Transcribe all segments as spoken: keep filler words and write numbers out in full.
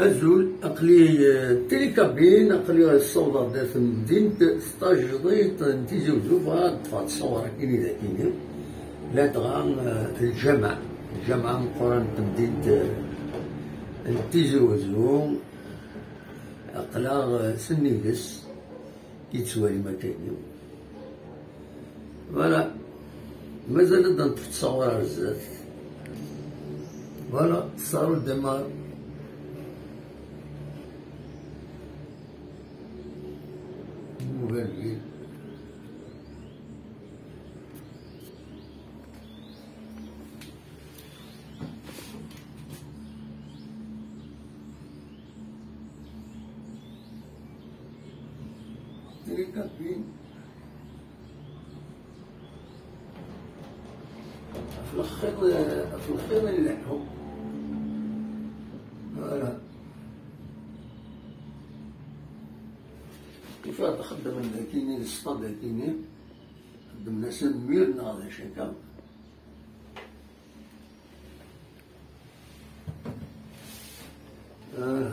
Azul, aql-i, eh, tili kabin, aql-i ssawḍeɣ-d ar temdint tajdiṭ n Tizi Uzzu, bɣiɣ ad ṭṭfeɣ ttṣawar akkin i dakini. Ladɣa, eh, lǧameɛ, lǧameɛ ameqqran n temdint, eh, n Tizi Uzzu, aql-aɣ, eh, sennig-s, i yettwalim akkin. Voilà. Mazal ad d-neṭṭef ttṣawar ar zdat. Voilà, ça redémarre. Nouvelle ville. Ɣef lxir, ɣef lxir i nleḥḥu. Voilà. Kif ad xeddmen dakini, di ṣṣfa dakini, xeddmen-asen mir neɣ d acu akka. Ah.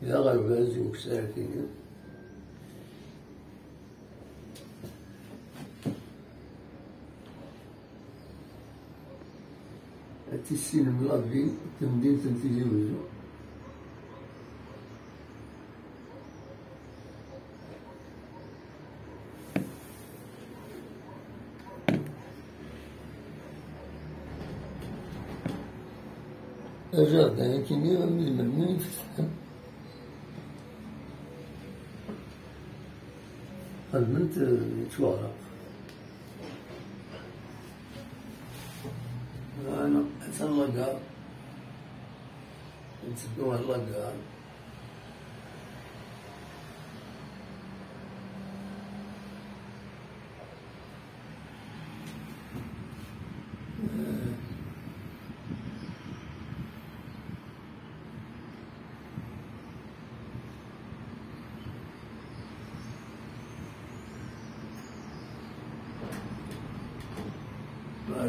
D aɣerbaz ukessar-agi. Ad tissinem la ville, tamdint n Tizi Wezzu. Ajardin akini armi d melmi i t-fetḥen? Xedmen-t, eh, yettwaɣraq. Voilà, attan la gare. Netteddu ɣer la gare.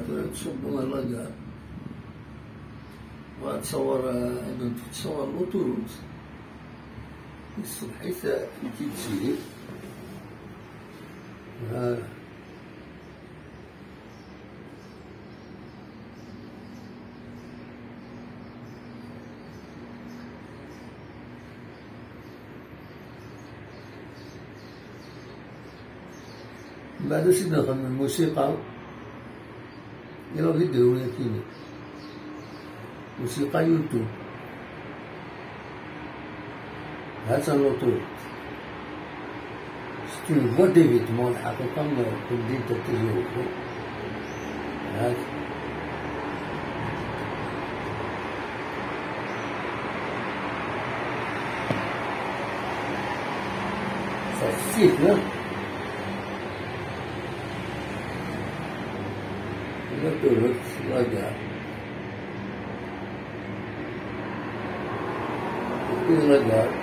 Tura ttṣubbuɣ ɣer la gare. Wa ttṣawar, eh, ad neṭṭef ttṣawar n l'autoroute. Ṣṣbeḥ-it, eh, nekk i d-ttili. Ah. Mbeɛd ad s-id-nxemmem lmusiqa i la vidéo-yagi-nni. Musiqa YouTube. Ha-tt-an l'autoroute. C'est une voie d'évitement, lḥaqiqa, n temdint n Tizi Wezzu. Ha-tt. Ça se cite, hein ? L'autoroute, la gare. Et puis la gare.